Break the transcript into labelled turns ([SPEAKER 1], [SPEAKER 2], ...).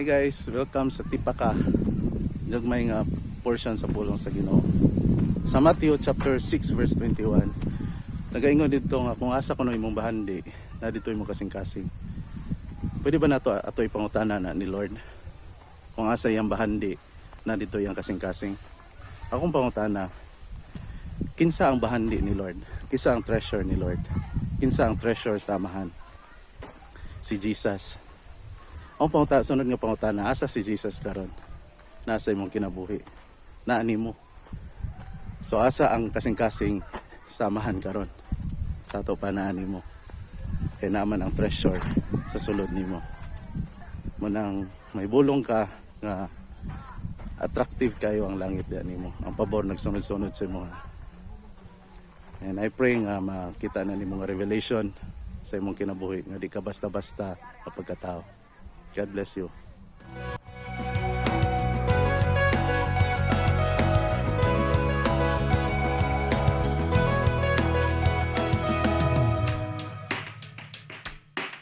[SPEAKER 1] Hi guys, welcome sa Tipaka. Gagmay nga portion sa pulong sa Ginoo. Sa Matthew chapter 6 verse 21. Nagaingon didto nga kung asa kuno imong bahandi, na didto imong kasing-kasing. Pwede ba nato ato ipangutana na ni Lord? Kung asa iyang bahandi, na didto iyang kasing-kasing. Akong pangutana, kinsa ang bahandi ni Lord? Kinsa ang treasure ni Lord? Kinsa ang treasure sa Amahan? Si Jesus. Ang sunod nga pangutana, asa si Jesus karon? Nasa imong kinabuhi. Naa nimo. So asa ang kasing-kasing sa Amahan karon? Sa ato pa, naa nimo. Kay naa man ang treasure sa sulod nimo. Munang may bulong ka nga attractive kayo ang langit diyan nimo. Ang pabor nagsunod-sunod sa imo. And I pray nga makita na nimo nga revelation sa imong kinabuhi nga di ka basta-basta nga pagkatao. God bless you.